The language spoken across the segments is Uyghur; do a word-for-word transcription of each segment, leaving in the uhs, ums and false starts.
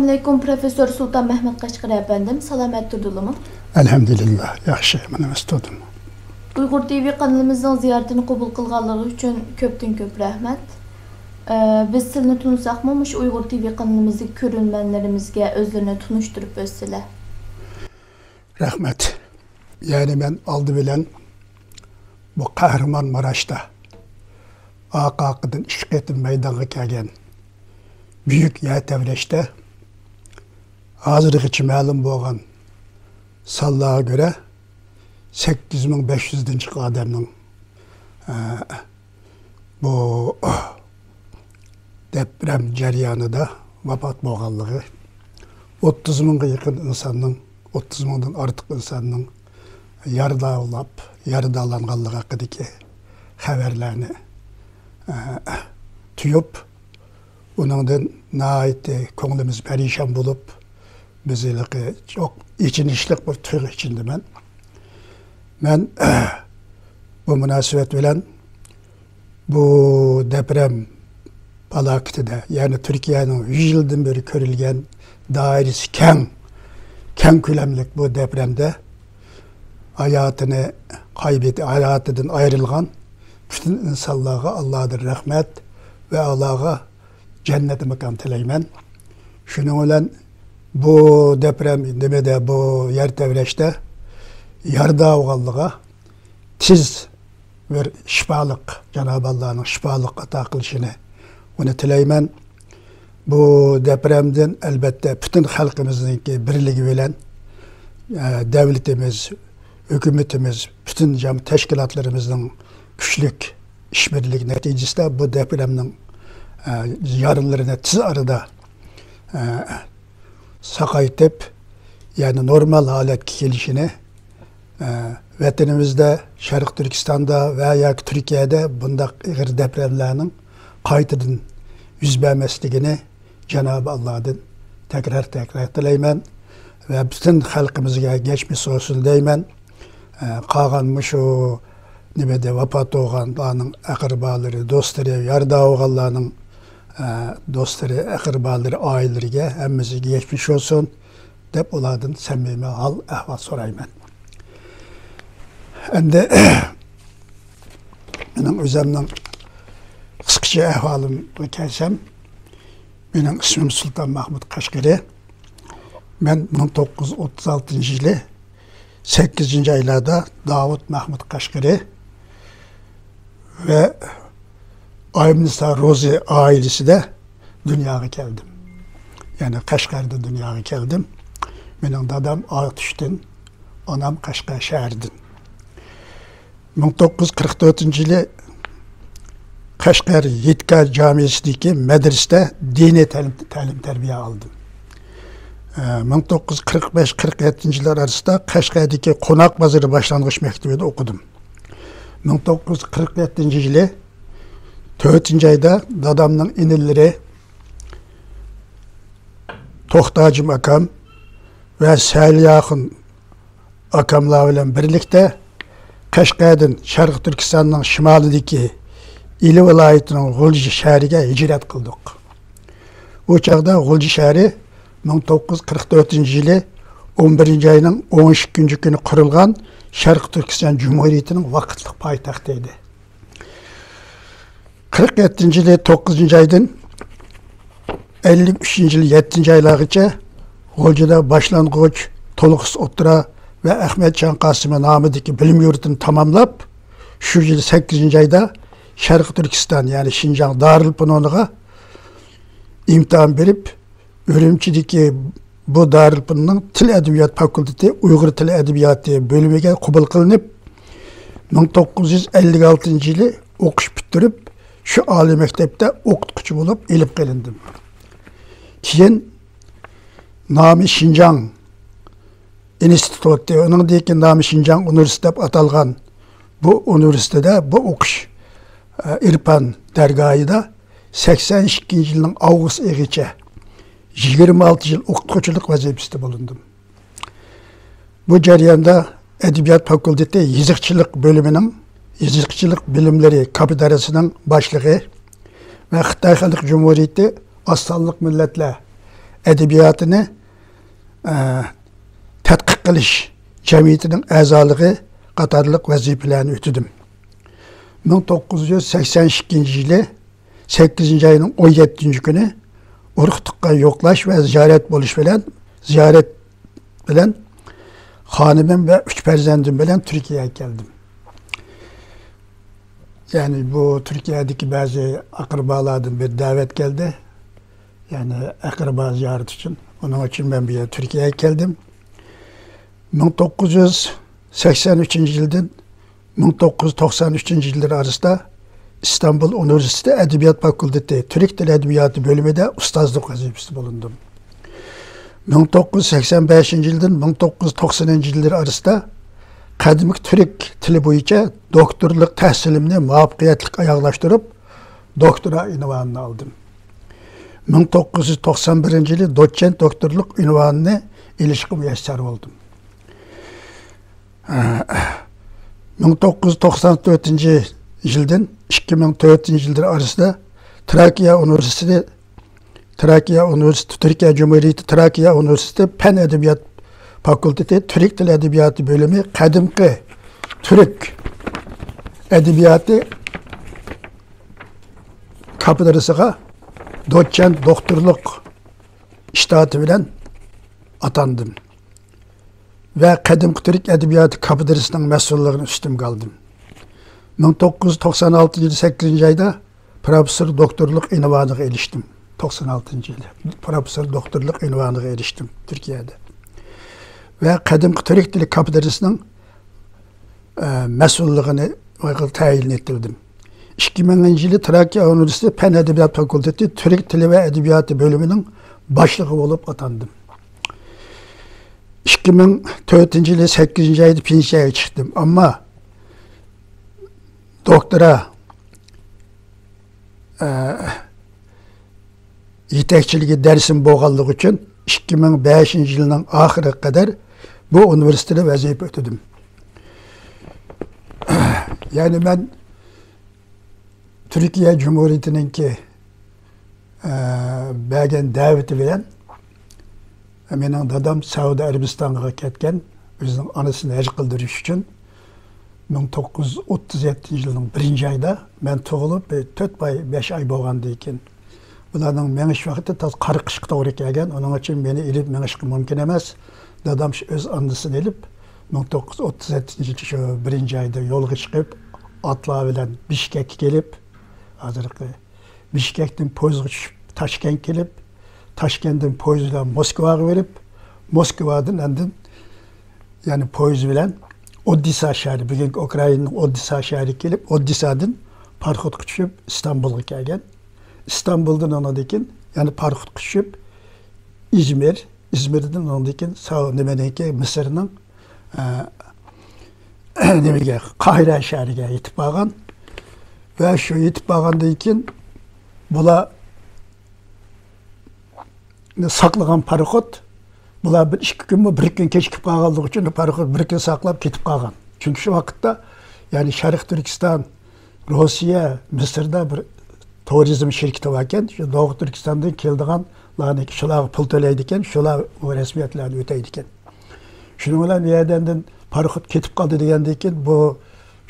ئەسسالامۇئەلەيكۇم، پروفېسسور سۇلتان مەھمۇت قەشقىرى ئەپەندىم، سالامەت تۇردىلىمۇ؟ ئەلھەمدۇلىللا، ياخشى، مانا ئۆستۈردىم. ئۇيغۇر تىۋى قانىلىمىزنىڭ زىيارىتىنى قوبۇل قىلغانلىقى ئۈچۈن كۆپتىن كۆپ رەھمەت. ئە، بىز سىلىنى تونۇساقمۇ، مۇشۇ ئۇيغۇر تىۋى قانىلىمىزدىكى كۆرۈرمەنلىرىمىزگە ئۆزلىرىنى تونۇشتۇرۇپ ئۆتسىلە. رەھمەت. يەنى مەن ئالدى بىلەن بۇ قەھرىمانماراشتا ئارقا-ئارقىدىن ئىككى قېتىم مەيدانغا كەلگەن بۈيۈك يەر تەۋرەشتە ھازىرغىچە مەلۇم بولغان سانلارغا كۆرە سەككىز مىڭ بەش يۈزدىن جىق ئادەمنىڭ، ئە، بۇ دەپرەم جەريانىدا ۋاپات بولغانلىقى، ئوتتۇز مىڭغا يېقىن ئىنساننىڭ، ئوتتۇز مىڭدىن ئارتۇق ئىنساننىڭ يارىدارلاپ، يارىدارلانغانلىقى ھەققىدىكى خەۋەرلەرنى، ئە، تۇيۇپ، ئۇنىڭدىن ناھايىتى كۆڭلىمىز پەرىشان بولۇپ، بىز ھېلىقى چوق ئېچىنىشلىق بىر تۇيغۇ ئىچىندىمەن. مەن بۇ مۇناسىۋەت بىلەن بۇ دەپرەم پالاكىتىدە، يەنى تۈركىيەنىڭ يۈز يىلدىن بېرى كۆرۈلگەن دائىرىسى كەڭ، كەڭ كۆلەملىك بۇ دەپرەمدە ھاياتىنى قايبېتى، ھاياتىدىن ئايرىلغان پۈتۈن ئىنسانلارغا ئاللادىن رەھمەت ۋە ئاللاغا جەننەت ماكان تىلەيمەن. شۇنىڭ بىلەن بۇ دەپرەم نېمىدە، بۇ يەر تەۋرەشتە يارىدار بولغانلىقىغا تېز بىر شىپالىق، جانابى ئاللانىڭ شىپالىق ئاتا قىلىشىنى، ئۇنى تىلەيمەن. بۇ دەپرەمدىن ئەلبەتتە پۈتۈن خەلقىمىزنىڭكى بىرلىكى بىلەن، ئە، دەۋلىتىمىز، ھۆكۈمىتىمىز، پۈتۈن جام-، تەشكىلاتلىرىمىزنىڭ كۈچلۈك ئىشبىرلىكى نەتىجىسىدە بۇ دەپرەمنىڭ، ئە، يارىلىرىنى تېز ئارىدا، ئە، ساقايتىپ، يەنى نورمال ھالەتكە كېلىشىنى، ئە، ۋەتىنىمىزدە، شەرقىي تۈركىستاندا ۋە ياكى تۈركىيەدە بۇنداق ئېغىر دەپرەملەرنىڭ قايتىدىن يۈز بەرمەسلىكىنى جانابى ئاللادىن تەكرار، تەكرار تىلەيمەن ۋە پۈتۈن خەلقىمىزگە كەچمىش بولسۇن دەيمەن. ئە، قالغان مۇشۇ نېمىدە ۋاپات بولغانلارنىڭ ئەقرىبالىرى، دوستلىرى، يارىدار بولغانلارنىڭ، ئە، دوستلىرى، ئەقرىبالىرى، ئائىلىلىرىگە ھەممىسىگە كەچمىش بولسۇن دەپ ئۇلاردىن سەمىمىي ھال ئەھۋال سورايمەن. ئەمدى مېنىڭ ئۆزۈمنىڭ قىسقىچە ئەھۋالىمغا كەلسەم، مېنىڭ ئىسمىم سۇلتان مەھمۇت قەشقىرى. مەن مىڭ توققۇز يۈز ئوتتۇز ئالتىنچى يىلى سەككىزىنچى ئايلاردا داۋۇت مەھمۇت قەشقىرى ۋە ئايمىنىسا روزى ئائىلىسىدە دۇنياغا كەلدىم. يەنى قەشقەردە دۇنياغا كەلدىم. مېنىڭ دادام ئاتۇشتىن، ئانام قەشقەر شەھىرىدىن. مىڭ توققۇز يۈز قىرىق تۆتىنچى يىلى قەشقەر يىتكا جامىسىدىكى مەدرىسىدە دىنىي تەلىم-، تەلىم-تەربىيە ئالدىم. ئە، مىڭ توققۇز يۈز قىرىق بەش قىرىق يەتتىنچى يىللار ئارىسىدا قەشقەردىكى قوناق بازىرى باشلانغۇچ مەكتىۋىدە ئوقۇدۇم. مىڭ توققۇز يۈز قىرىق يەتتىنچى يىلى تۆتىنچى ئايدا دادامنىڭ ئىنىلىرى توختاجىم ئاكام ۋە سەلىياخۇن ئاكاملار بىلەن بىرلىكتە قەشقەردىن شەرقىي تۈركىستاننىڭ شىمالىدىكى ئىلى ۋىلايىتىنىڭ غۇلجا شەھىرىگە ھىجرەت قىلدۇق. ئۇ چاغدا غۇلجا شەھىرى مىڭ توققۇز يۈز قىرىق تۆتىنچى يىلى ئون بىرىنچى ئاينىڭ ئون ئىككىنچى كۈنى قۇرۇلغان شەرقىي تۈركىستان جۇمھۇرىيىتىنىڭ ۋاقىتلىق پايتەختى ئىدى. قىرىق يەتتىنچى يىلى توققۇزىنچى ئايدىن ئەللىك ئۈچىنچى يىلى يەتتىنچى ئايلارغىچە غۇلجىدا باشلانغۇچ، تولۇقسىز ئوتتۇرا ۋە ئەخمەتجان قاسىمى نامىدىكى بىلىم يۇرتىنى تاماملاپ، شۇ يىل سەككىزىنچى ئايدا شەرقىي تۈركىستان، يەنى شىنجاڭ دارىلفۇنۇنىغا ئىمتىھان بېرىپ، ئۈرۈمچىدىكى بۇ دارىلفۇنۇننىڭ تىل ئەدەبىيات فاكۇلتېتى ئۇيغۇر تىل ئەدەبىياتى بۆلۈمىگە قوبۇل قىلىنىپ، مىڭ توققۇز يۈز ئەللىك ئالتىنچى يىلى ئوقۇش پۈتتۈرۈپ، شۇ ئالىي مەكتەپتە ئوقۇتقۇچى بولۇپ ئېلىپ قېلىندىم. كېيىن نامى شىنجاڭ ئىنستىتۇتى، ئۇنىڭدىن كېيىن نامى شىنجاڭ ئۇنىۋېرسىتېتى دەپ ئاتالغان بۇ ئۇنىۋېرسىتېتتا بۇ ئوقۇش، ئە، ئىرپان دەرگاھىدا سەكسەن ئىككىنچى يىلنىڭ ئاۋغۇست ئېيىغىچە يىگىرمە ئالتە يىل ئوقۇتقۇچىلىق ۋەزىپىسىدە بولۇندۇم. بۇ جەرياندا ئەدەبىيات فاكۇلتېتى يېزىقچىلىق بۆلۈمىنىڭ، يېزىقچىلىق بىلىملىرى كاپىدارىسىنىڭ باشلىقى ۋە خىتاي خەلق جۇمھۇرىيىتى ئاز سانلىق مىللەتلەر ئەدەبىياتىنى، ئە، تەتقىق قىلىش جەمئىيىتىنىڭ ئەزالىقى قاتارلىق ۋەزىپىلەرنى ئۆتىدىم. مىڭ توققۇز يۈز سەكسەن ئىككىنچى يىلى سەككىزىنچى ئاينىڭ ئون يەتتىنچى كۈنى ئۇرۇق-تۇغقان يوقلاش ۋە زىيارەت بولۇش بىلەن، زىيارەت بىلەن خانىمىم ۋە ئۈچ پەرزەندىم بىلەن تۈركىيەگە كەلدىم. يەنى بۇ تۈركىيەدىكى بەزى ئەقرىبالاردىن بىر دەۋەت كەلدى. يەنى ئەقرىبا زىيارىتى ئۈچۈن. ئۇنىڭ ئۈچۈن مەن بۇ يەرگە تۈركىيەگە كەلدىم. مىڭ توققۇز يۈز سەكسەن ئۈچىنچى يىلدىن مىڭ توققۇز يۈز توقسان ئۈچىنچى يىللىرى ئارىسىدا ئىستانبۇل ئۇنىۋېرسىتېتى ئەدەبىيات فاكۇلتېتى تۈرك تىل ئەدەبىياتى بۆلۈمىدە ئۇستازلىق ۋەزىپىسىدە بولۇندۇم. مىڭ توققۇز يۈز سەكسەن بەشىنچى يىلدىن مىڭ توققۇز يۈز توقسىنىنچى يىللىرى ئارىسىدا قەدىمكى تۈرك تىلى بويىچە دوكتورلۇق تەھسىلىمنى مۇۋەپپەقىيەتلىك ئاياغلاشتۇرۇپ، دوكتورا ئۇنۋانىنى ئالدىم. مىڭ توققۇز يۈز توقسان بىرىنچى يىلى دوتسېنت دوكتورلۇق ئۇنۋانىنى ئېلىشقا مۇيەسسەر بولدۇم. مىڭ توققۇز يۈز توقسان تۆتىنچى يىلدىن ئىككى مىڭ تۆتىنچى يىللار ئارىسىدا تراكىيە ئۇنىۋېرسىتېتى، تراكىيە ئۇنىۋېرسىتېتى، تۈركىيە جۇمھۇرىيىتى تراكىيە ئۇنىۋېرسىتېتى پەن ئەدەبىيات فاكۇلتېتى تۈرك تىل ئەدەبىياتى بۆلۈمى قەدىمكى تۈرك ئەدەبىياتى كاپېدرىسىغا دوتسېنت دوكتورلۇق ئىشتاتى بىلەن ئاتاندىم ۋە قەدىمكى تۈرك ئەدەبىياتى كاپېدرىسىنىڭ مەسئۇللۇقىنى ئۈستۈمگە ئالدىم. مىڭ توققۇز يۈز توقسان ئالتىنچى يىل سەككىزىنچى ئايدا پروفېسسور دوكتورلۇق ئۇنۋانىغا ئېرىشتىم. توقسان ئالتىنچى يىلى پروفېسسور دوكتورلۇق ئۇنۋانىغا ئېرىشتىم تۈركىيەدە. ۋە قەدىمكى تۈرك تىلى كاپېدرىسىنىڭ، ئە، مەسئۇللۇقىنى تەيىن ئېتىلدىم. ئىككى مىڭىنچى يىلى تراكىيە ئۇنىۋېرسىتېتى پەن ئەدەبىيات فاكۇلتېتى تۈرك تىلى ۋە ئەدەبىياتى بۆلۈمىنىڭ باشلىقى بولۇپ ئاتاندىم. ئىككى مىڭ تۆتىنچى يىلى سەككىزىنچى ئايدا پېنسىيەگە چىقتىم. ئەمما دوكتورا، ئە، يېتەكچىلىكى دەرسىم بولغانلىقى ئۈچۈن ئىككى مىڭ بەشىنچى يىلنىڭ ئاخىرىغا قەدەر بۇ ئۇنىۋېرسىتېتتا ۋەزىپە ئۆتىدىم. يەنى مەن تۈركىيە جۇمھۇرىيىتىنىڭكى، ئە، بەرگەن دەۋىتى بىلەن مېنىڭ دادام سەئۇدى ئەرەبىستانغا كەتكەن، ئۆزىنىڭ ئانىسىنى ھەج قىلدۇرۇش ئۈچۈن. مىڭ توققۇز يۈز ئوتتۇز يەتتىنچى يىلنىڭ بىرىنچى ئايدا، مەن تۇغۇلۇپ بىر تۆت ئاي، بەش ئاي بولغاندىن كېيىن، بۇلارنىڭ مېڭىش ۋاقتى تازا قارا قىشقا توغرا كەلگەن، ئۇنىڭ ئۈچۈن مېنى ئېلىپ مېڭىشقا مۇمكىن ئەمەس. دادام شۇ ئۆز ئانىسىنى ئېلىپ، مىڭ توققۇز يۈز ئوتتۇز يەتتىنچى يىل شۇ بىرىنچى ئايدا يولغا چىقىپ، ئاتلار بىلەن بىشكەككە كېلىپ، ھازىرقى بىشكەكتىن پويىزغا چۈشۈپ، تاشكەنتكە كېلىپ، تاشكەنتتىن پويىز بىلەن موسكۋاغا بېرىپ، موسكۋادىن ئاندىن يەنە پويىز بىلەن ئودېسسا شەھىرى، بۈگۈنكى ئۇكرائىنانىڭ ئودېسسا شەھىرىگە كېلىپ، ئودېسسادىن پاراخوتقا چۈشۈپ ئىستانبۇلغا كەلگەن. ئىستانبۇلدىن ئاندىن كېيىن يەنە پاراخوتقا چۈشۈپ ئىزمىر، ئىزمىردىن ئاندىن كېيىن سا-، نېمىنىڭكى، مىسىرنىڭ، ئە، نېمىگە، قاھىرە شەھىرىگە يېتىپ بارغان. ۋە شۇ يېتىپ بارغاندىن كېيىن بۇلار ساقلىغان پاراخوت، بۇلار بىر ئىككى كۈنمۇ، بىر كۈن كېچىكىپ قالغانلىقى ئۈچۈن پاراخوت بىر كۈن ساقلاپ كېتىپ قالغان. چۈنكى شۇ ۋاقىتتا، يەنى شەرقىي تۈركىستان، روسىيە، مىسىردا بىر تۇرىزم شىركىتى باركەن، شۇ دوغۇ تۈركىستاندىن كېلىدىغانلارنىڭكى شۇلارغا پۇل تۆلەيدىكەن، شۇلار ئۇ رەسمىيەتلەرنى ئۆتەيدىكەن. شۇنىڭ بىلەن بۇ يەردىن پاراخوت كېتىپ قالدى دېگەندىن كېيىن، بۇ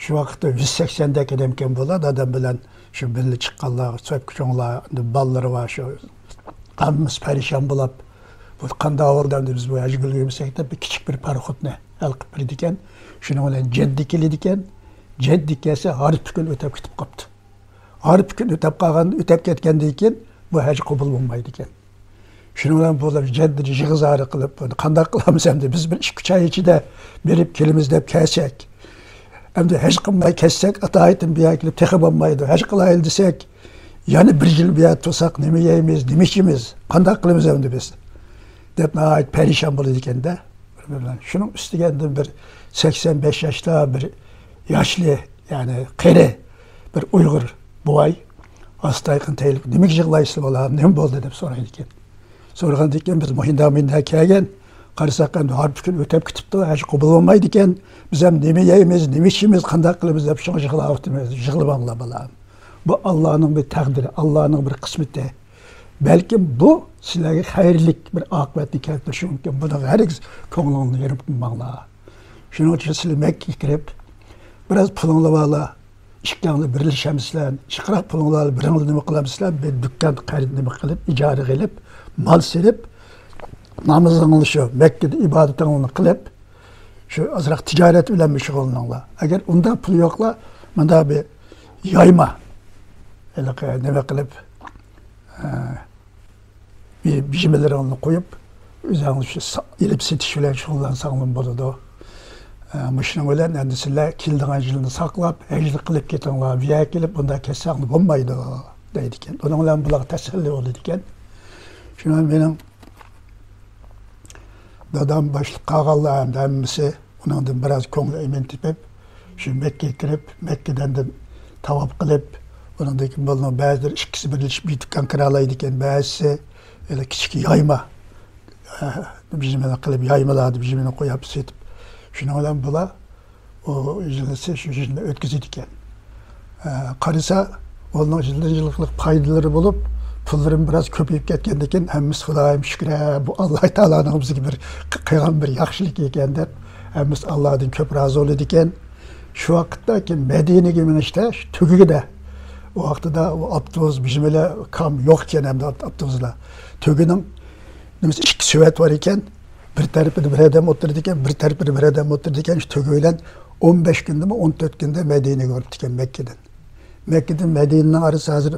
شۇ ۋاقىتتا يۈز سەكسەندەك ئادەمكەن بۇلار، دادام بىلەن شۇ بىللە چىققانلار، سۆپكە چوڭلار، بالىلىرى بار، شۇ ھەممىمىز پەرىشان بولۇپ، بۇ قانداق بولدى ئەمدى، بىز بۇ ھەجگە ئۈلگۈرمىسەك دەپ، بىر كىچىك بىر پاراخوتنى ھەل قىلىپ بېرىدىكەن. شۇنىڭ بىلەن جەددە كېلىدىكەن. جەددە كەلسە، ھارپا كۈن ئۆتەپ كېتىپ قاپتۇ. ھارپا كۈن ئۆتەپ قالغان، ئۆتەپ كەتكەندىن كېيىن بۇ ھەج قوبۇل بولمايدىكەن. شۇنىڭ بىلەن بۇلار جەددىدە يىغا-زارى قىلىپ، بۇنى قانداق قىلامىز ئەمدى؟ بىز بىر ئىككى ئۈچ ئاي ئىچىدە بېرىپ كېلىمىز دەپ كەلسەك، ئەمدى ھەج قىلماي كەتسەك، ئاتايىتىم بۇ يەرگە كېلىپ تېخى بولمايدۇ. ھەج قىلايلى دېسەك، يەنە بىر يىل بۇ يەردە تۇرساق، نېمە يەيمىز، نېمە ئىچىمىز، قانداق قىلىمىز ئەمدى بىز؟ دەپ ناھايىتى پەرىشان بولىدىكەن-دە. شۇنىڭ ئۈستىگە ئەمدى بىر سەكسەن بەش ياشتا بىر ياشلى، يەنى قېرى بىر ئۇيغۇر بوۋاي ئاستايقىن تېيىلىپ، «نېمىگە يىغلايسىز بالام، نېمە بولدى؟» دەپ سورايدىكەن. سورىغاندىن كېيىن، «بىز مۇشۇنداق مۇنداق كەلگەن، قارىساق ئەمدى ھارپا كۈن ئۆتەپ كېتىپتۇ، ھەج قوبۇل بولمايدىكەن، بىز ھەم نېمە يەيمىز، نېمە ئىچىمىز، قانداق قىلىمىز دەپ شۇڭا يىغلاۋاتىمىز، يىغلىماڭلار بالام. بۇ ئاللانىڭ بىر تەقدىرى، ئاللانىڭ بىر قىسمىتى. بەلكىم بۇ سىلەرگە خەيرلىك بىر ئاقىۋەتنى كەلتۈرۈشى مۇمكىن. بۇنىڭغا ھەرگىز كۆڭلۈڭلارنى يېرىم قىلماڭلار. شۇنىڭ ئۈچۈن سىلەر مەككىگە كىرىپ، بىراز پۇلۇڭلار بارلا، ئىككىڭلار بىرلىشەمسىلەر، ئىشقىراق پۇلۇڭلار بىلەن بىرىڭلار نېمە قىلامسىلەر، بىر دۇكان قەرز نېمە قىلىپ، ئىجارىغا ئېلىپ، مال سېلىپ، نامىزىڭلار شۇ مەككىدە ئىبادىتىڭلارنى قىلىپ، شۇ ئازراق تىجارەت بىلەن شۇغۇللىنىڭلار. ئەگەر ئۇنداق پۇل يوقلا، مۇنداق بىر يايما، ھېلىقى نېمە قىلىپ، ئە، بىر بىجىمىلىرىڭلارنى قويۇپ، ئۆزۈڭلار شۇ سا-، ئېلىپ سېتىش بىلەن شۇغۇللانساڭلار بولىدۇ. ئە، مۇشۇنىڭ بىلەن ئەمدى سىلەر كېلىدىغان يىلنى ساقلاپ، ھەجنى قىلىپ كېتىڭلار، بۇ يەرگە كېلىپ بۇنداق كەتسەڭلار بولمايدۇ، دەيدىكەن. ئۇنىڭ بىلەن بۇلارغا تەسەللى بولىدىكەن. شۇڭا مېنىڭ دادام باشلىق قالغانلار ئەمدى ھەممىسى ئۇنىڭدىن بىراز كۆڭلى ئەمىن تېپىپ، شۇ مەككىگە كىرىپ، مەككىدىن تاۋاپ قىلىپ، ئۇنىڭدىن كېيىن بۇلارنىڭ بەزىلىرى ئىككىسى بىرلىشىپ بىر دۇكان كىرالايدىكەن، بەزىسى ھېلى كىچىك يايما، ئە، بىجىمىنى قىلىپ، يايمىلاردا بىجىمىنى قويۇپ سېتىپ، شۇنىڭ بىلەن بۇلار ئۇ يىلنى شۇ يىلنى ئۆتكۈزىدىكەن. ئە، قارىسا، ئۇنىڭ يىلدىن يىلغا پايدىلىرى بولۇپ، پۇللىرىمۇ بىراز كۆپىيىپ كەتكەندىكىن، ھەممىسى خۇدايىم شۈكرى، بۇ ئاللا تائالانىڭ بىزگە بىر قىلغان بىر ياخشىلىقى ئىكەن دەپ، ھەممىسى ئاللادىن كۆپ رازى بولىدىكەن. شۇ ۋاقىتتا كېيىن مەدىنىگە مېڭىشتا، شۇ تۈگىگىدە، ئۇ ۋاقتىدا ئۇ ئاپتوبۇس، بىزمىلە كام يوق ئىكەن، ئەمدى ئاپتوبۇسلار. تۈگىنىڭ نېمىسى، ئىككى سېۋەت بار ئىكەن. بىر تەرىپىدە بىر ئادەم ئولتۇرىدىكەن، بىر تەرىپىدە بىر ئادەم ئولتۇرىدىكەن. شۇ تۈگى بىلەن ئون بەش كۈندىمۇ، ئون تۆت كۈندە مەدىنىگە بېرىپتىكەن مەككىدىن. مەككىدىن مەدىنىنىڭ ئارىسى ھازىر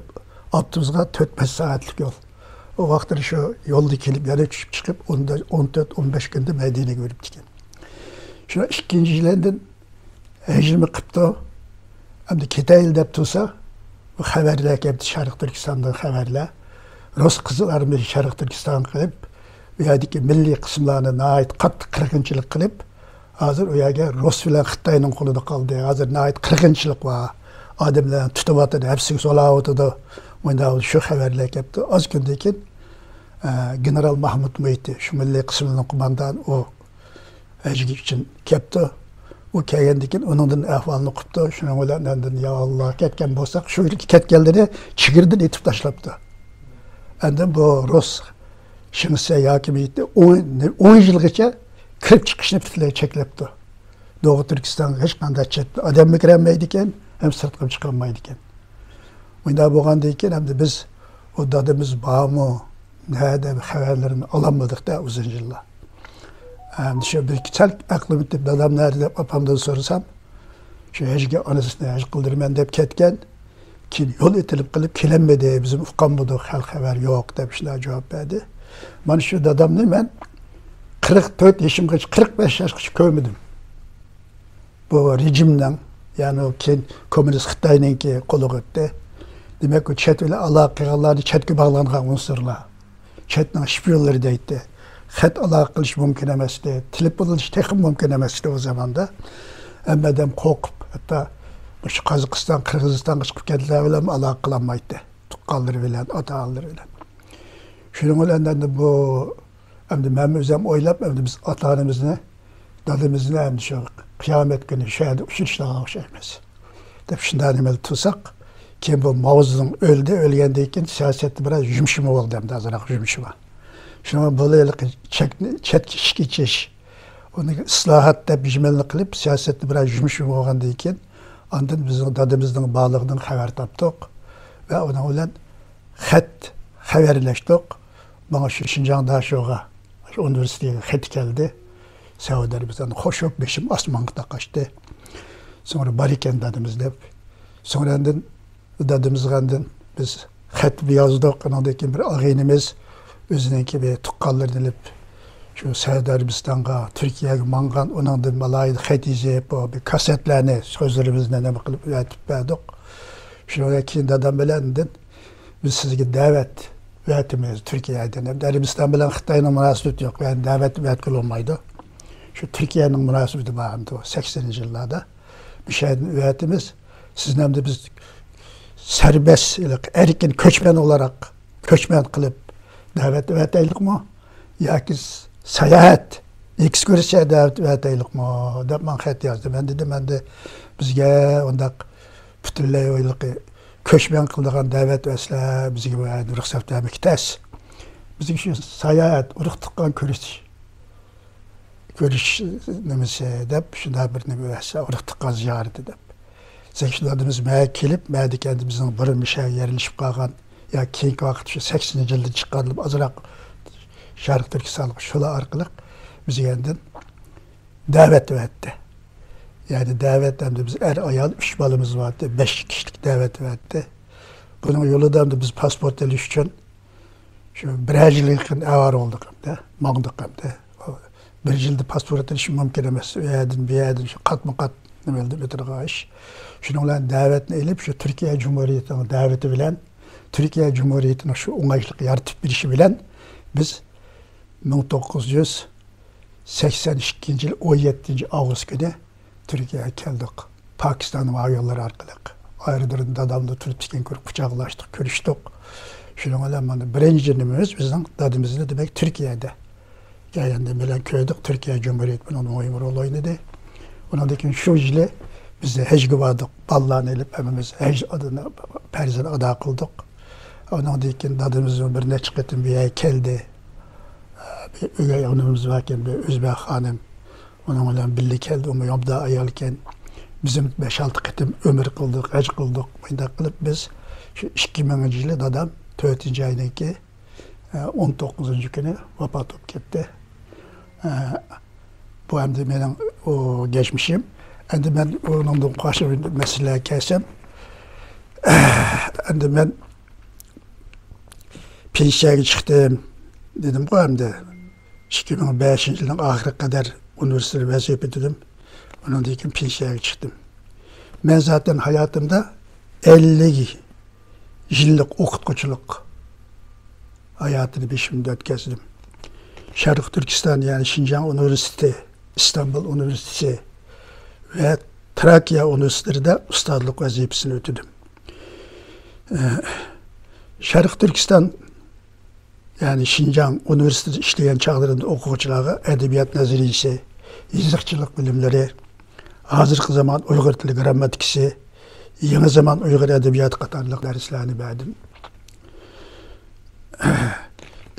ئاپتوبۇسقا تۆت بەش سائەتلىك يول. ئۇ ۋاقىتلىرى شۇ يولدا كېلىپ، يەنە چۈشۈپ چىقىپ، ئون تۆت، ئون بەش كۈندە مەدىنىگە بېرىپتىكەن. شۇ ئىككىنچى يىلىدىن ھەجمۇ قىپتۇ. ئەمدى كېتەيلى دەپ تۇرسا، بۇ خەۋەرلەر كەپتۇ، شەرقىي تۈركىستاندىن خەۋەرلەر. رۇس قىزىل ئارمىيەسى شەرقىي تۈركىستانغا قىلىپ، ئۇ يەردىكى مىللىي قىسىملارنى ناھايىتى قاتتىق قىرغىنچىلىق قىلىپ، ھازىر ئۇ يەرگە رۇس بىلەن خىتاينىڭ قولىدا قالدى. ھازىر ناھايىتى قىرغىنچىلىق بار. ئادەملەرنى تۇتۇۋاتىدۇ، ھەپسىگە سولاۋاتىدۇ. مۇنداق شۇ خەۋەرلەر كەپتۇ. ئاز كۈندىن كېيىن، ئە، گېنېرال ماھمۇت مۇھىتى، شۇ مىللىي قىسىمنىڭ قوماندانى ئۇ. ھەجگە ئۈچۈن كەپتۇ. ئۇ كەلگەندىن كېيىن ئۇنىڭدىن ئەھۋالنى ئۇقۇپتۇ. شۇنىڭ بىلەن ئاندىن، يا ئاللا، كەتكەن بولساق، شۇ يەرگە كەتكەنلىرى چېگرىدىن ئېتىپ تاشلاپتۇ. ئاندىن بۇ رۇس شىڭسە ياكى بېيتى ئون، ئون يىلغىچە كىرىپ چىقىشنى پۈتۈنلەي چەكلەپتۇ. دوغۇ تۈركىستانغا ھېچقانداق چەت ئادەممۇ كىرەلمەيدىكەن، ھەم سىرتقىمۇ چىقالمايدىكەن. مۇنداق بولغاندىن كېيىن ئەمدى بىز ئۇ دادىمىز بارمۇ، نەدە، خەۋەرلىرىنى ئالالمىدۇق-دە ئۇزۇن يىللار. ئەمدى شۇ بىر سەل ئەقلىم يېتىپ، دادام نەدە دەپ ئاپامدىن سورىسام، شۇ ھەجگە ئانىسىنى ھەج قىلدۇرىمەن دەپ كەتكەن، كېيىن يول ئېتىلىپ قېلىپ كېلەلمىدى، بىزمۇ ئۇقالمىدۇق، خەل خەۋەر يوق دەپ شۇنداق جاۋاب بەردى. مانا شۇ دادامنى مەن قىرىق تۆت يېشىمغىچە، قىرىق بەش ياشقىچە كۆرمىدىم. بۇ رېجىمنىڭ، يەنى كېيىن كوممۇنىست خىتاينىڭكى قولىغا ئۆتتى. دېمەك، ئۇ چەت بىلەن ئالاقە قىلغانلارنى چەتكە باغلانغان ئۇنسۇرلار. چەتنىڭ شپىيونلىرى دەيتتى. خەت ئالاقە قىلىش مۇمكىن ئەمەستى. تېلېفون قىلىش تېخىمۇ مۇمكىن ئەمەستى ئۇ زاماندا. ھەممە ئادەم قورقۇپ، ھەتتا مۇشۇ قازاقىستان، قىرغىزىستانغا چىقىپ كەتكەنلەر بىلەن ئالاقە قىلالمايتتى. تۇغقانلىرى بىلەن، ئاتا-ئانىلىرى بىلەن. شۇنىڭ بىلەن ئەمدى بۇ، ئەمدى مەن ئۆزۈم ئويلاپ، ئەمدى بىز ئاتا-ئانىمىزنى، دادىمىزنى ئەمدى شۇ قىيامەت كۈنى شۇ يەردە ئۇچرىشىدىغان ئوخشايمىز دەپ شۇنداق نېمىدە تۇرساق، كېيىن بۇ ماۋزېدۇڭ ئۆلدى، ئۆلگەندىن كېيىن سىياسەتتە بىراز يۇمشىما بولدى، ئەمدى ئازراق يۇمشىما. شۇڭا بۇ ھېلىقى چەكنى، چەتكە ئىشىك ئېچىش، ئۇنى ئىسلاھات دەپ يۈزمەنلىك قىلىپ، سىياسەتتە بىراز يۇمشىما بولغاندىن كېيىن، ئاندىن بىزنىڭ دادىمىزنىڭ بارلىقىدىن خەۋەر تاپتۇق ۋە ئۇنىڭ بىلەن خەت خەۋەرلەشتۇق. ماڭا شۇ شىنجاڭ داشوغا، شۇ ئۇنىۋېرسىتېتىگە خېتى كەلدى. سەئۇدى ئەرەبىستاندا قوشۇپ بېشىم ئاسمانغا تاقاشتى. سوڭرا بار ئىكەن دادىمىز دەپ. سوڭرا ئاندىن دادىمىزغا ئاندىن بىز خەت يازدۇق. ئۇنىڭدىن كېيىن بىر ئاغىنىمىز ئۆزىنىڭكى بىر تۇغقانلىرىنى ئېلىپ، شۇ سەئۇدى ئەرەبىستانغا، تۈركىيەگە ماڭغان، ئۇنىڭدىن ئالاھىدە خەت يېزىپ، بۇ بىر كاسسېتلارنى، سۆزلىرىمىزنى نېمە قىلىپ ئەۋەتىپ بەردۇق. شۇنىڭدىن كېيىن دادام بىلەن ئاندىن بىز سىزگە دەۋەت ئەۋەتىمىز تۈركىيەدىن. ئەمدى ئەرەبىستان بىلەن خىتاينىڭ مۇناسىۋىتى يوق، يەنى دەۋەت ئەۋەتكىلى بولمايدۇ. شۇ تۈركىيەنىڭ مۇناسىۋىتى بار ئەمدى ئۇ سەكسىنىنچى يىللاردا. مۇشۇ يەردىن ئەۋەتىمىز. سىزنى ئەمدى بىز سەربەس، ئەركىن كۆچمەن ئولاراق، كۆچمەن قىلىپ دەۋەت ئەۋەتەيلىقمۇ؟ ياكى ساياھەت، ئېكسكۇرسىيە دەۋەت ئەۋەتەيلىقمۇ؟ دەپ ماڭا خەت يازدى. مەن دېدىم، ئەمدى بىزگە ئۇنداق پۈتۈنلەي ھېلىقى كۆچمەن قىلىدىغان دەۋەت ۋەسلەر بىزگە رۇخسەت بەرمەككە تەس. بىزگە شۇ ساياھەت، ئۇرۇق تۇغقان كۆرۈش، كۆرۈش نېمىسى دەپ، شۇنداق بىر نېمە ۋەسلەر، ئۇرۇق تۇغقان زىيارىتى دەپ. سەككىز دادىمىز مەگە كېلىپ، مەدىكەندە بىزنىڭ بۇرۇن مۇشۇ يەرگە يەرلىشىپ قالغان، يا كېيىنكى ۋاقىت شۇ سەكسىنىنچى يىلدا چىققان ئازراق شەرقىي تۈركىستانلىق شۇلار ئارقىلىق بىزگە ئاندىن دەۋەت بەردى. يەنى دەۋەت ئەمدى بىز ئەر ئايال ئۈچ بالىمىز بارتى، بەش كىشىلىك دەۋەت بەردى. بۇنىڭ يولىدا ئەمدى بىز پاسپورت ئېلىش ئۈچۈن شۇ بىرەر يىلغا يېقىن ئاۋارە بولدۇق ئەمدى، ماڭدۇق ئەمدى. بىر يىلدا پاسپورت ئېلىش مۇمكىن ئەمەس. ئۇ يەردىن، بۇ يەردىن شۇ قاتمۇ قات نېمە قىلىپ ئۆتىدىغان ئىش. شۇنىڭ بىلەن دەۋەتنى ئېلىپ، شۇ تۈركىيە جۇمھۇرىيىتىنىڭ دەۋىتى بىلەن، تۈركىيە جۇمھۇرىيىتىنىڭ شۇ ئوڭايلىق يارىتىپ بېرىشى بىلەن بىز مىڭ توققۇز يۈز سەكسەن ئىككىنچى يىل ئون يەتتىنچى ئاۋغۇست كۈنى تۈركىيەگە كەلدۇق. پاكىستان ھاۋا يوللىرى ئارقىلىق. ئايرودرومدا دادامنى تۇرۇپتىكەن كۆرۈپ قۇچاقلاشتۇق، كۆرۈشتۇق. شۇنىڭ بىلەن مانا بىرىنچى نېمىمىز بىزنىڭ دادىمىزنى دېمەك تۈركىيەدە كەلگەندىن بىلەن كۆردۇق. تۈركىيە جۇمھۇرىيىتى بۇنىڭدا مۇھىم رول ئوينىدى. ئۇنىڭدىن كېيىن شۇ يىلى بىز ھەجگە باردۇق. بالىلارنى ئېلىپ ھەممىمىز ھەج ئادىنى پەرزىنى ئادا قىلدۇق. ئۇنىڭدىن كېيىن دادىمىزمۇ بىر نەچچە قېتىم بۇ يەرگە كەلدى. بىر ئۆگەي ئانىمىز باركەن، بىر ئۆزبەك خانىم. ئۇنىڭ بىلەن بىللە كەلدى، ئۇمۇ ئوبدان ئايالكەن. بىزمۇ بەش-ئالتە قېتىم ئۆمرە قىلدۇق، ھەج قىلدۇق. مۇنداق قىلىپ بىز شۇ ئىككى مىڭىنچى يىلى دادام تۆتىنچى ئاينىڭكى، ئە، ئون توققۇزىنچى كۈنى ۋاپات بولۇپ كەتتى. ئە، بۇ ئەمدى مېنىڭ ئۇ گەچمىشىم. ئەمدى مەن ئۇنىڭدىن قارشى مەسىلىگە كەلسەم، ئەمدى مەن پېنسىيەگە چىقتىم دېدىمغۇ ئەمدى. ئىككى مىڭ بەشىنچى يىلنىڭ ئاخىرىغا قەدەر ئۇنىۋېرسىتېتتا ۋەزىپە ئۆتىدىم. ئۇنىڭدىن كېيىن پېنسىيەگە چىقتىم. مەن زاتەن ھاياتىمدا ئەللىك يىللىق ئوقۇتقۇچىلىق ھاياتىنى بېشىمدىن ئۆتكۈزدۈم. شەرقىي تۈركىستان، يەنى شىنجاڭ ئۇنىۋېرسىتېتى، ئىستانبۇل ئۇنىۋېرسىتېتى ۋە تراكىيە ئۇنىۋېرسىتېتلىرىدا ئۇستازلىق ۋەزىپىسىنى ئۆتىدىم. ئە، شەرقىي تۈركىستان، يەنى شىنجاڭ ئۇنىۋېرسىتېتىدا ئىشلىگەن چاغلىرىمدا ئوقۇغۇچىلارغا ئەدەبىيات نەزەرىيىسى، يېزىقچىلىق بىلىملىرى، ھازىرقى زامان ئۇيغۇر تىلى گىرامماتىكىسى، يېڭى زامان ئۇيغۇر ئەدەبىياتى قاتارلىق دەرسلەرنى بەردىم.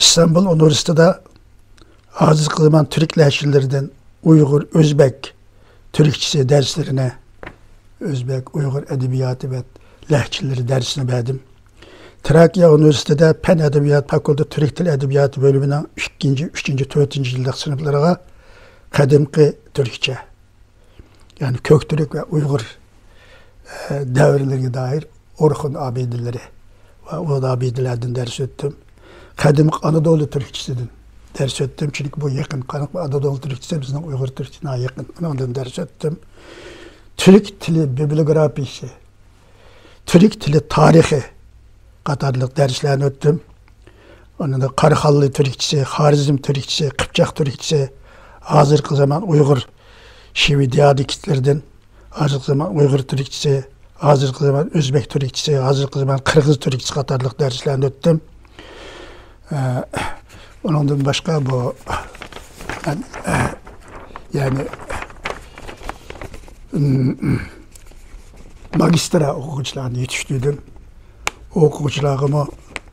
ئىستانبۇل ئۇنىۋېرسىتېتىدا ھازىرقى زامان تۈرك لەھجىلىرىدىن ئۇيغۇر، ئۆزبەك تۈركچىسى دەرسلىرىنى، ئۆزبەك، ئۇيغۇر ئەدەبىياتى ۋە لەھجىلىرى دەرسىنى بەردىم. تراكىيە ئۇنىۋېرسىتېتىدا پەن ئەدەبىيات فاكۇلتېتى تۈرك تىل ئەدەبىياتى بۆلۈمىنىڭ ئىككىنچى، ئۈچىنچى، تۆتىنچى يىللىق سىنىپلىرىغا قەدىمكى تۈركچە، يەنى كۆك تۈرك ۋە ئۇيغۇر، ئە، دەۋرلىرىگە دائىر ئورخۇن ئابىدىلىرى ۋە ئۇ ئابىدىلەردىن دەرس ئۆتتۈم. قەدىمكى ئانادولۇ تۈركچىسىدىن دەرس ئۆتتۈم، چۈنكى بۇ يېقىن، قەدىمكى ئانادولۇ تۈركچىسى بىزنىڭ ئۇيغۇر تۈركچىسىگە يېقىن. ئۇنىڭدىن دەرس ئۆتتۈم. تۈرك تىلى بىبلىيوگرافىيىسى، تۈرك تىلى تارىخى قاتارلىق دەرسلەرنى ئۆتتۈم. ئۇنىڭدا قاراخانلى تۈركچىسى، خارزم تۈركچىسى، قىپچاق تۈركچىسى، ھازىرقى زامان ئۇيغۇر شىۋە دىيالېكتلىرىدىن، ھازىرقى زامان ئۇيغۇر تۈركچىسى، ھازىرقى زامان ئۆزبەك تۈركچىسى، ھازىرقى زامان قىرغىز تۈركچىسى قاتارلىق دەرسلەرنى ئۆتتۈم. ئە، ئۇنىڭدىن باشقا بۇ، مەن، ئە، يەنى، ئىم، ماگىسترا ئوقۇغۇچىلارنى يېتىشتۈردۈم. ئوقۇغۇچىلارغىمۇ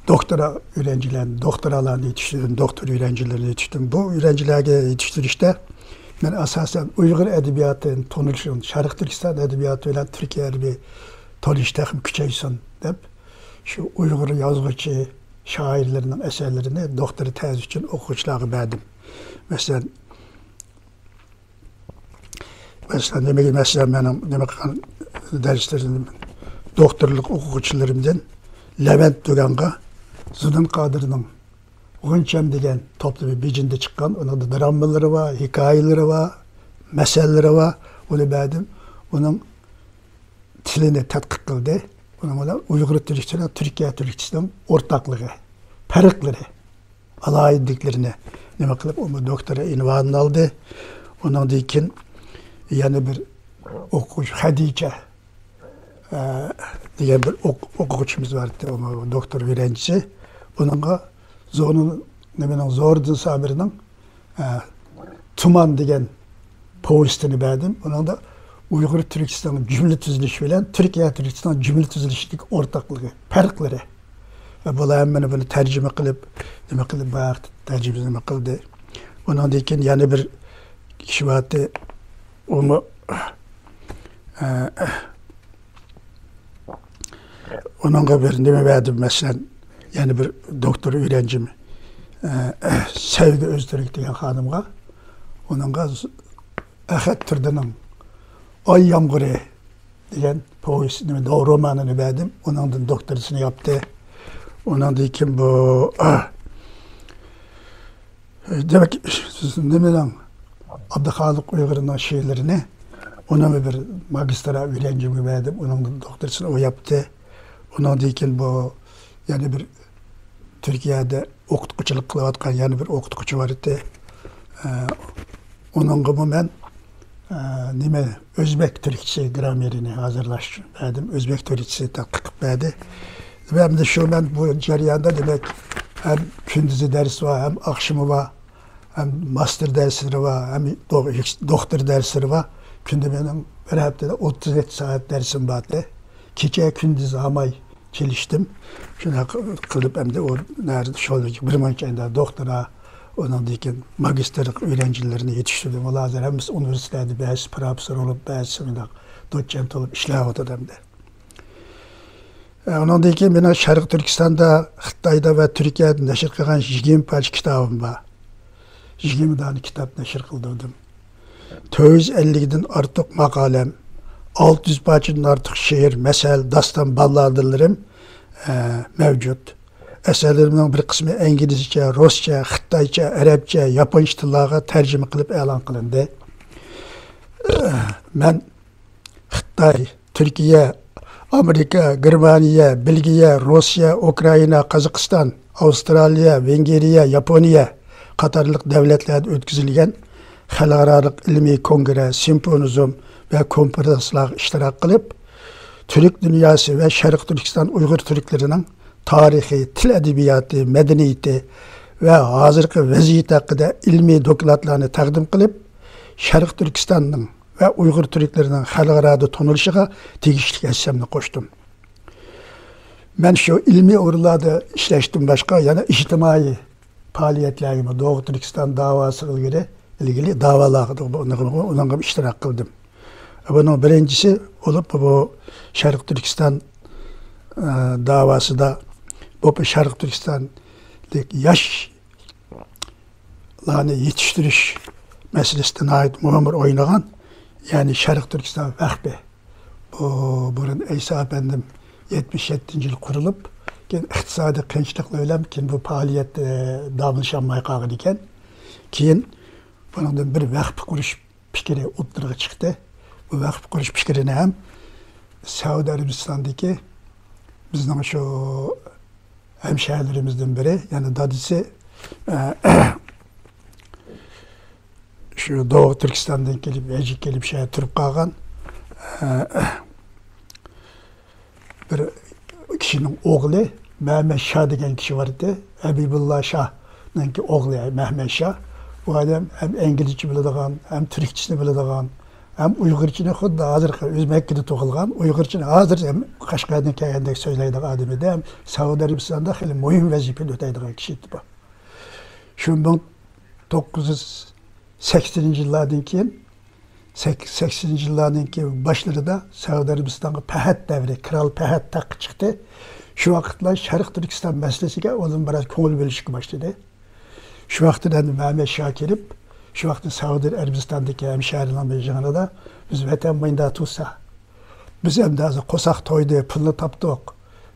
دوكتورا ئۆگەنگۈچىلەرنى، دوكتورالارنى يېتىشتۈردۈم، دوكتور ئۆگەنگۈچىلىرىنى يېتىشتۈردۈم. بۇ ئۆگەنگۈچىلەرگە يېتىشتۈرۈشتە مەن ئاساسەن ئۇيغۇر ئەدەبىياتىنى تونۇشۇن، شەرقىي تۈركىستان ئەدەبىياتى بىلەن تۈركىيە ئەدەبىي تونۇش تېخىمۇ كۈچەيسۇن دەپ، شۇ ئۇيغۇر يازغۇچى، شائىرلىرىنىڭ ئەسەرلىرىنى دوكتورا تەزى ئۈچۈن ئوقۇغۇچىلارغا بەردىم. مەسىلەن، مەسىلەن، نېمىگە، مەسىلەن، مېنىڭ نېمە قىلغان دەرسلىرىم، دوكتورلۇق ئوقۇغۇچىلىرىمدىن لەۋەنت دۇگانغا زۇنۇن قادىرنىڭ غۇنچەم دېگەن توپلىمى بېيجىڭدا چىققان، ئۇنىڭدا دراممىلىرى بار، ھېكايىلىرى بار، مەسەللىرى بار، ئۇنى بەردىم. ئۇنىڭ تىلىنى تەتقىق قىلدى. ئۇنىڭ بىلەن ئۇيغۇر تۈركچىسى بىلەن تۈركىيە تۈركچىسىنىڭ ئورتاقلىقى، پەرقلىرى، ئالاھىدىلىكلىرىنى نېمە قىلىپ، ئۇمۇ دوكتورا ئۇنۋانىنى ئالدى. ئۇنىڭدىن كېيىن يەنە بىر ئوقۇغۇچى خەدىچە، ئە، دېگەن بىر ئوق-، ئوقۇغۇچىمىز بار ئىدى، ئۇمۇ دوكتور ئۆگەنگۈچىسى. ئۇنىڭغا زورنىڭ، نېمىنىڭ، زورىدىن سابىرنىڭ، ئە، تۇمان دېگەن پوۋېستىنى بەردىم. ئۇنىڭدا ئۇيغۇر تۈركىسىنىڭ جۈملە تۈزۈلۈشى بىلەن تۈركىيە تۈركىسىنىڭ جۈملە تۈزۈلۈشىدىكى ئورتاقلىقى، پەرقلىرى. ۋە بۇلار ھەممىنى بۇنى تەرجىمە قىلىپ، نېمە قىلىپ، بۇ ھەقتە تەرجىمە نېمە قىلدى. ئۇنىڭدىن كېيىن يەنە بىر كىشى بارتى. ئۇمۇ، ئە، ئۇنىڭغا بىر نېمە بەردىم، مەسىلەن، يەنە بىر دوكتور ئۆگەنچىم، ئە، سەۋگى ئۆزتۈرك دېگەن خانىمغا، ئۇنىڭغا ئەخەت تۇردىنىڭ ئاي يامغۇرى دېگەن پوۋېست، نېمە، دو-، رومانىنى بەردىم. ئۇنىڭدىن دوكتورىسىنى ياپتى. ئۇنىڭدىن كېيىن بۇ، دېمەك، نېمىنىڭ، ئابدۇخالىق ئۇيغۇرنىڭ شېئىرلىرىنى ئۇنىڭ بىر ماگىستىرا ئۆگەنچىمگە بەردىم. ئۇنىڭدىن دوكتورىسىنى ئۇ ياپتى. ئۇنىڭدىن كېيىن بۇ يەنە بىر تۈركىيەدە ئوقۇتقۇچىلىق قىلىۋاتقان يەنە بىر ئوقۇتقۇچى بار ئىدى. ئە، ئۇنىڭغىمۇ مەن، ئە، نېمە، ئۆزبەك تۈركچىسى گراممېرىنى ھازىرلاش بەردىم. ئۆزبەك تۈركچىسى تەتقىق قىلىپ بەردى. ئەمدى شۇ مەن بۇ جەرياندا، دېمەك، ھەم كۈندۈزى دەرس بار، ھەم ئاخشىمى بار، ھەم ماستېر دەرسلىرى بار، ھەم دو-، دوختۇر دەرسلىرى بار. كۈندە مېنىڭ بىر ھەپتىدە ئوتتۇز يەتتە سائەت دەرسىم بار ئىدى. كېچە كۈندۈز ھاماي چېلىشتىم. شۇنداق قىلىپ، ئەمدى ئۇ نەدە، شۇ بىر مۇنچە ئەمدى دوختۇرا، ئۇنىڭدىن كېيىن ماگىستىرلىق ئۆگەنچىلىرىنى يېتىشتۈردۈم. ئۇلار ھازىر ھەممىسى ئۇنىۋېرسىتېتتا بەزىسى پروفېسسور بولۇپ، بەزىسى مۇنداق دوتسېنت بولۇپ ئىشلەۋاتىدۇ ئەمدى. ئۇنىڭدىن كېيىن مېنىڭ شەرقىي تۈركىستاندا، خىتايدا ۋە تۈركىيەدە نەشر قىلغان يىگىرمە پارچە كىتابىم بار. يىگىرمە دانە كىتاب نەشر قىلدۇردۇم. تۆت يۈز ئەللىكتىن ئارتۇق ماقالەم، ئالتە يۈز پارچىدىن ئارتۇق شېئىر، مەسەل، داستان، باللادىلىرىم، ئە، مەۋجۇت. ئەسەرلىرىمنىڭ بىر قىسمى ئىنگلىزچە، رۇسچە، خىتايچە، ئەرەبچە، ياپونچە تىللارغا تەرجىمە قىلىپ ئېلان قىلىندى. ئە، مەن خىتاي، تۈركىيە، ئامېرىكا، گېرمانىيە، بېلگىيە، روسىيە، ئۇكرائىنا، قازاقىستان، ئاۋسترالىيە، ۋېنگىرىيە، ياپونىيە قاتارلىق دۆلەتلەردە ئۆتكۈزۈلگەن خەلقئارالىق ئىلمىي كونگرېس، سىمپوزىيۇم ۋە كونفېرانسلارغا ئىشتىراك قىلىپ، تۈرك دۇنياسى ۋە شەرقىي تۈركىستان ئۇيغۇر تۈركلىرىنىڭ تارىخى، تىل ئەدەبىياتى، مەدەنىيىتى ۋە ھازىرقى ۋەزىيىتى ھەققىدە ئىلمىي دوكلاتلارنى تەقدىم قىلىپ، شەرقىي تۈركىستاننىڭ ۋە ئۇيغۇر تۈركلىرىنىڭ خەلقئارادا تونۇلۇشىغا تېگىشلىك ھەسسەمنى قوشتۇم. مەن شۇ ئىلمىي ئورۇنلاردا ئىشلەشتىن باشقا، يەنە ئىجتىمائىي پائالىيەتلەرگىمۇ، دوغۇ تۈركىستان داۋاسىغا ئىلگىرى، ئىلگىرى داۋالارغا، ئۇنىڭغا ئىشتىراك قىلدىم. بۇنىڭ بىرىنچىسى بولۇپ، بۇ شەرقىي تۈركىستان، ئە، داۋاسىدا، بۇ شەرقىي تۈركىستانلىق ياش لارنى يېتىشتۈرۈش مەسىلىسىدە ناھايىتى مۇھىم رول ئوينىغان، يەنى شەرقىي تۈركىستان ۋەقپى. بۇ بۇرۇن ئەيسا ئەپەندىم يەتمىش يەتتىنچى يىل قۇرۇلۇپ، كېيىن ئىقتىسادىي قىيىنچىلىقلار بىلەن كېيىن بۇ پائالىيەت، ئە، داۋاملىشالماي قالغان ئىكەن. كېيىن بۇنىڭدىن بىر ۋەقىپ قۇرۇش پىكرى ئوتتۇرىغا چىقتى. بۇ ۋەقىپ قۇرۇش پىكرىنى ھەم سەئۇدى ئەرەبىستاندىكى بىزنىڭ شۇ ھەمشەھەرلىرىمىزدىن بىرى، يەنى دادىسى، ئە، شۇ دوغۇ تۈركىستاندىن كېلىپ، ھەجگە كېلىپ، شۇ يەردە تۇرۇپ قالغان، ئە، بىر كىشىنىڭ ئوغلى مەمەت شا دېگەن كىشى بار ئىدى. ھەبىبۇللا شانىڭكى ئوغلى مەمەت شا. بۇ ئادەم ھەم ئىنگلىزچە بىلىدىغان، ھەم تۈركچىسىنى بىلىدىغان، ھەم ئۇيغۇرچىنى خۇددى ھازىرقى ئۆزى مەككىدە تۇغۇلغان، ئۇيغۇرچىنى ھازىر ھەم قەشقەردىن كەلگەندەك سۆزلەيدىغان ئادەم ئىدى. ھەم سەئۇدى ئەرەبىستاندا خېلى مۇھىم ۋەزىپىنى ئۆتەيدىغان كىشى ئىدى بۇ. شۇ مىڭ توققۇز يۈز سەكسىنىنچى يىللاردىن كېيىن، سەك-، سەكسىنىنچى يىللارنىڭكى باشلىرىدا سەئۇدى ئەرەبىستانغا پەھەد دەۋرى، كرال پەھەد تەختكە چىقتى. شۇ ۋاقىتلار شەرقىي تۈركىستان مەسىلىسىگە ئۇلار بىراز كۆڭۈل بۆلۈشكە باشلىدى. شۇ ۋاقىتتا ئەمدى مەمەت شا كېلىپ، شۇ ۋاقىتتا سەئۇدى ئەرەبىستاندىكى ھەمشەھەرلەرنىڭ بىر يىغىنىدا، بىز ۋەتەن مۇنداق تۇرسا، بىز ئەمدى ھازىر قورساق تويدى، پۇلنى تاپتۇق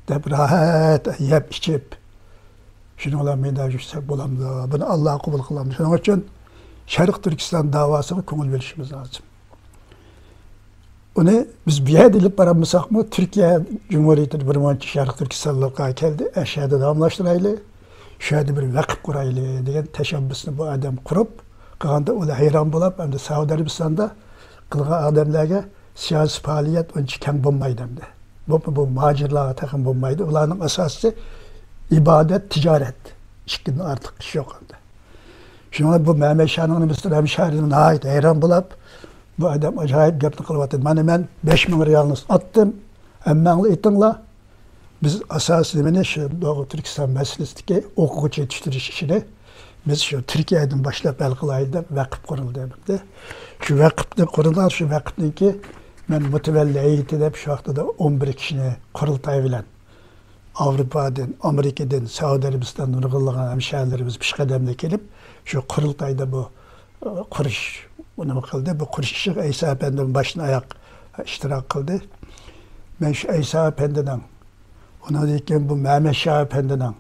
دەپ راھەت يەپ ئىچىپ، شۇنىڭ بىلەن مۇنداق يۈرسەك بولامدۇ؟ بۇنى ئاللا قوبۇل قىلامدۇ؟ شۇنىڭ ئۈچۈن شەرقىي تۈركىستان داۋاسىغا كۆڭۈل بۆلۈشىمىز لازىم. ئۇنى بىز بۇ يەردە ئېلىپ بارالمىساقمۇ، تۈركىيە جۇمھۇرىيىتىدە بىر مۇنچە شەرقىي تۈركىستانلىقلار كەلدى، ئەشەدە داۋاملاشتۇرايلى، شۇ يەردە بىر ۋەقىپ قۇرايلى دېگەن تەشەببۇسنى بۇ ئادەم قۇرۇپ قىلغاندا، ئۇلار ھەيران بولاپ، ئەمدى سەئۇدى ئەرەبىستاندا قىلغان ئادەملەرگە سىياسىي پائالىيەت ئۇنچە كەڭ بولمايدۇ ئەمدى. بولۇپمۇ بۇ مۇھاجىرلارغا تېخىمۇ بولمايدۇ. ئۇلارنىڭ ئاساسىي ئىبادەت، تىجارەت. ئىككىدىن ئارتۇق ئىش يوق ئەمدى. شۇڭا بۇ مەمەت شانىڭ نېمىسىدىن ھەمشەھەرلەر ناھايىتى ھەيران بولاپ، بۇ ئادەم ئاجايىپ گەپنى قىلىۋاتىدۇ. مانا مەن بەش مىڭ رېئالنى ئاتتىم، ھەممەڭلار ئېيتىڭلار. بىز ئاساسىي نېمىنى، شۇ دوغۇ تۈركىستان مەسىلىسىدىكى ئوقۇغۇچى يېتىشتۈرۈش ئىشىنى بىز شۇ تۈركىيەدىن باشلاپ ھەل قىلايلى دەپ ۋەقىپ قۇرۇلدى. شۇ ۋەقىپنى قۇرۇلغان، شۇ ۋەقىپنىڭكى مەن مۇتەۋەللى ھەيئىتى دەپ شۇ ۋاقتىدا ئون بىر كىشىنى قۇرۇلتاي بىلەن ئاۋروپادىن، ئامېرىكىدىن، سەئۇدى ئەرەبىستاندىن نۇرغۇنلىغان ھەمشەھەرلىرىمىز پېشقەدەمدە كېلىپ، شۇ قۇرۇلتايدا بۇ، ئە، قۇرۇش، بۇ نېمە قىلدى؟ بۇ قۇرۇش ئىشىغا ئەيسا ئەپەندىمۇ باشتىن ئاياق ئىشتىراك قىلدى. مەن شۇ ئەيسا ئەپەندىنىڭ، ئۇنىڭدىن كېيىن بۇ مەمەت شاھ ئەپەندىنىڭ،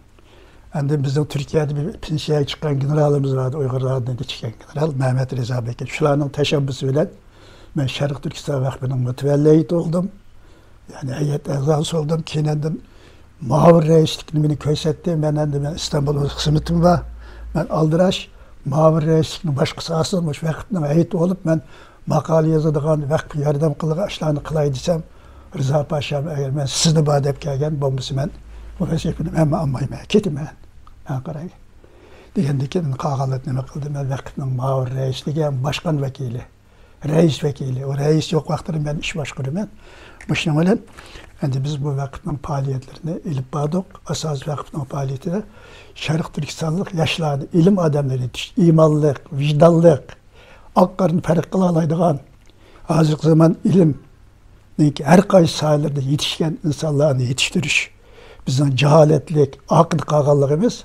ئەندى بىزنىڭ تۈركىيەدە بىر پېنسىيەگە چىققان گېنېرالىمىز بار ئىدى، ئۇيغۇرلاردىن كەچكەن گېنېرال مەمەت رىزا بېكىن. شۇلارنىڭ تەشەببۇسى بىلەن مەن شەرق تۈركىستان ۋەقپىنىڭ مۇتەۋەللى ھەيئىتى بولدۇم. يەنى ھەيئەت ئەزاسى بولدۇم. كېيىن ئاندىن مۇئاۋىن رەئىسلىكنى مېنى كۆرسەتتى. مەن ئەندى مەن ئىستانبۇل خىزمىتىم بار. مەن ئالدىراش مۇئاۋىن رەئىسلىكنى باشقا ساھەسىدىن مۇشۇ ۋەقىپنىڭ ھەيئىتى بولۇپ، مەن ماقالە يازىدىغان، ۋەقىپكە ياردەم قىلىدىغان ئىشلارنى قىلاي دېسەم، رىزا پاشام، ئەگەر مەن سىزنى بار دەپ كەلگەن بولمىسا، مەن بۇ ۋەزىپىنى مەنمۇ ئالمايمەن، كېتىمەن. ھە، قاراي. دېگەندىن كېيىن قالغانلار نېمە قىلدى؟ مەن ۋەقىپنىڭ مۇئاۋىن رەئىسلىكى ھەم باشقان ۋەكىلى. رەئىس ۋەكىلى، ئۇ رەئىس يوق ۋاقتىدا مەن ئىش باشقۇرىمەن. مۇشۇنىڭ بىلەن ئەندى بىز بۇ ۋەقىپنىڭ پائالىيەتلىرىنى ئېلىپ باردۇق. ئاساسىي ۋەقىپنىڭ پائالىيىتىدە شەرق تۈركىستانلىق ياشلارنى، ئىلىم ئادەملىرى يېتىش-، ئىمانلىق، ۋىجدانلىق، ئاق قارىنى پەرق قىلالايدىغان، ھازىرقى زامان ئىلىم ھەر قايسى ساھەلەردە يېتىشكەن ئىنسانلارنى يېتىشتۈرۈش، بىزنىڭ جاھالەتلىك ئارقىدا قالغانلىقىمىز،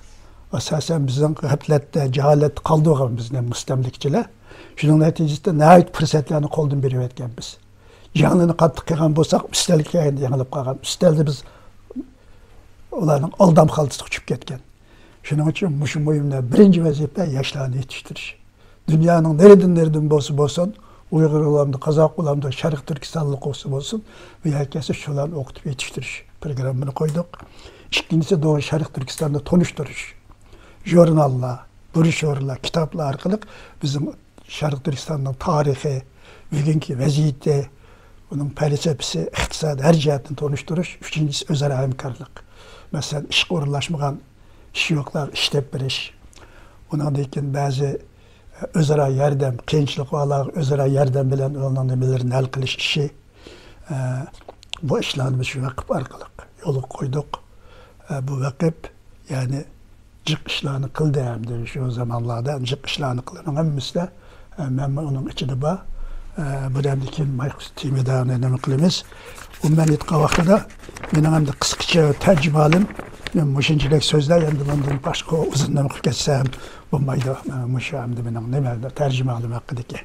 ئاساسەن بىزنىڭ غەپلەتتە، جاھالەتتە قالدۇرغان بىزنى مۇستەملىكىچىلەر. شۇنىڭ نەتىجىسىدە ناھايىتى پۇرسەتلەرنى قولدىن بېرىۋەتكەنبىز. جەڭلىرىنى قاتتىق قىلغان بولساق، ئۈستەلگە كەلگەندە يېڭىلىپ قالغان. ئۈستەلدە بىز ئۇلارنىڭ ئالدام خالتىسىغا چۈشۈپ كەتكەن. شۇنىڭ ئۈچۈن مۇشۇ مۇھىمدا بىرىنچى ۋەزىپە ياشلارنى يېتىشتۈرۈش. دۇنيانىڭ نېرىدىن، نېرىدىن بولسا بولسۇن، ئۇيغۇر بولامدۇ، قازاق بولامدۇ، شەرقىي تۈركىستانلىق بولسا بولسۇن، بۇ يەرگە كەلسە شۇلارنى ئوقۇتۇپ يېتىشتۈرۈش پروگراممىنى قويدۇق. ئىككىنچىسى، دوغرا شەرقىي تۈركىستاننى تونۇشتۇرۇش. ژۇرناللار، بروشيۇرىلار، كىتابلار ئارقىلىق بىزنىڭ شەرقىي تۈركىستاننىڭ تارىخى، بۈگۈنكى ۋەزىيىتى، ئۇنىڭ پەلسەپىسى، ئىقتىسادى، ھەر جەھەتتىن تونۇشتۇرۇش. ئۈچىنچىسى، ئۆزئارا ھەمكارلىق. مەسىلەن، ئىشقا ئورۇنلاشمىغان ئىشى يوقلارغا ئىش تېپىپ بېرىش. ئۇنىڭدىن كېيىن بەزى ئۆزئارا ياردەم، قىيىنچىلىقى بارلارغا ئۆزئارا ياردەم بىلەن ئۇلارنىڭ نېمىلىرىنى ھەل قىلىش ئىشى. ئە، بۇ ئىشلارنى بىز شۇ ۋەقىپ ئارقىلىق يولغا قويدۇق. ئە، بۇ ۋەقىپ، يەنى جىق ئىشلارنى قىلدى ھەمدە شۇ زامانلاردا جىق ئىشلارنى قىلدى. ئۇنىڭ ھەممىسىدە، ئە، مەنمۇ ئۇنىڭ ئىچىدە بار. ئە، بۇ دەمدىن كېيىن مايكروسوفت تېمىدا نېمە قىلىمىز؟ ئومۇمەن ئېيتقان ۋاقتىدا مېنىڭ ئەمدى قىسقىچە تەرجىمىھالىم مۇشۇنچىلىك سۆزلەر، ئەمدى بۇندىن باشقا ئۇزۇن نېمە قىلىپ كەتسەم بولمايدۇ. مۇشۇ ئەمدى مېنىڭ نېمە، تەرجىمىھالىم ھەققىدىكى.